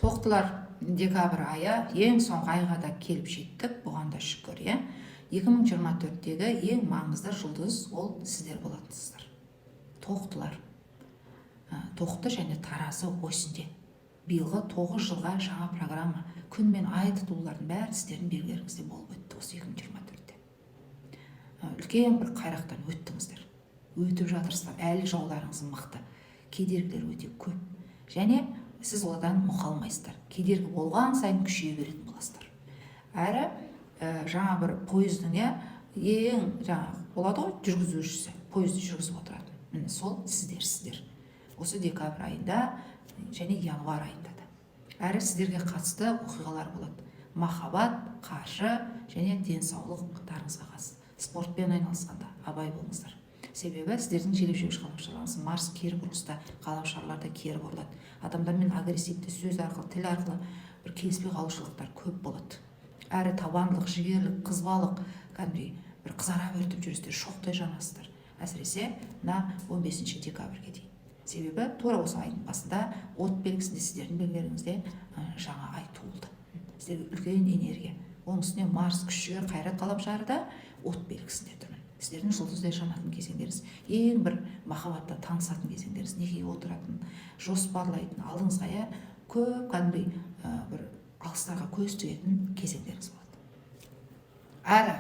Тоқтылар, декабрь айы, ең соңғы айға да келіп жеттік, бұған да шүкір, иә. 2024-тегі ең маңызды жұлдыз ол сіздер болатынсыздар, тоқтылар. Тоқты және Таразы осінде биылғы 9 жылға жаңа программа, күн мен ай тұтылулардың бәрі сіздердің белгілеріңізде болып өтті. Осы 2024-те үлкен бір қайрақтан өттіңіздер, өтіп жатырсыздар әлі. Жауларыңыз мықты, кедергілер өте көп және сіз одан мұқалмайсыздар. Кедергі болған сайын күшейе беретін боласыздар. Әрі жаңа бір пойыздың, иә, ең жаңағы болады ғой, жүргізушісі, пойызды жүргізіп отыратын, міне, сол сіздерсіздер осы декабрь айында және январь айында да. Әрі сіздерге қатысты оқиғалар болады: махаббат, қаржы және денсаулықтарыңызға қатысты. Спортпен айналысқанда абай болыңыздар, себебі сіздердің желеп жебеуші ғаламшарларыңыз Марс кері бұрылыста, ғаламшарларда кері бұрылады. Адамдармен агрессивті сөз арқылы, тіл арқылы бір келіспей қалушылықтар көп болады. Әрі табандылық, жігерлік, қызбалық, кәдімгідей бір қызара бөртіп жүресіздер, шоқтай жанасыздар, әсіресе мына 15 декабрьге дейін. Себебі тура осы айдың басында от белгісінде, сіздердің белгілеріңізде жаңа ай туылды. Сіздерге үлкен энергия, оның үстіне Марс, күш жігер, қайрат ғаламшары да от белгісінде тұр. Сіздердің жұлдыздай жанатын кезеңдеріңіз, ең бір махаббатта танысатын кезеңдеріңіз, некеге отыратын, жоспарлайтын, алдыңызға, иә, көп кәдімгідей бір алыстарға көз тігетін кезеңдеріңіз болады. Әрі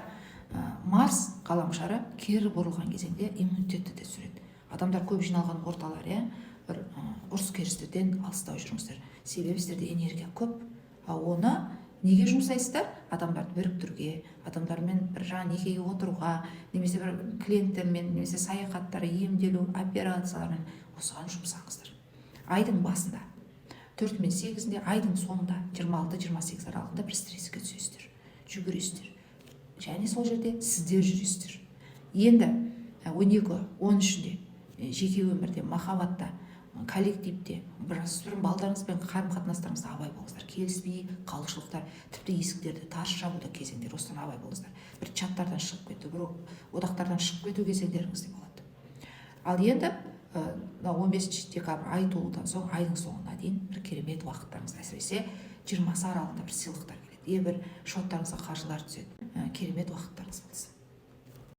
Марс ғаламшары кері бұрылған кезеңде иммунитетті де түсіреді. Адамдар көп жиналған орталар, иә, бір ұрыс керістерден алыстау жүріңіздер, себебі сіздерде энергия көп. А оны неге жұмсайсыздар? Адамдарды біріктіруге, адамдармен бір жаңа некеге отыруға немесе бір клиенттермен, немесе саяхаттар, емделу, операциялармен, осыған жұмсаңыздар. Айдың басында, 4 мен 8-інде, айдың соңында, 26-28 аралығында бір стресске түсесіздер, жүгіресіздер және сол жерде сіздер жүресіздер. Енді 12, 13-інде жеке өмірде, махаббатта, коллективте, бір жасөспірім балдарыңызбен қарым қатынастарыңызда абай болыңыздар. Келіспей қалушылықтар, тіпті есіктерді тарс жабу да кезеңдер, осыдан абай болыңыздар. Бір чаттардан шығып кету, бір одақтардан шығып кету кезеңдеріңіз де болады. Ал енді мына 15 декабрь, ай толудан соң айдың соңына дейін бір керемет уақыттарыңыз, әсіресе 20-сы аралығында бір сыйлықтар келеді, е, бір шоттарыңызға қаржылар түседі. Керемет уақыттарыңыз болсын.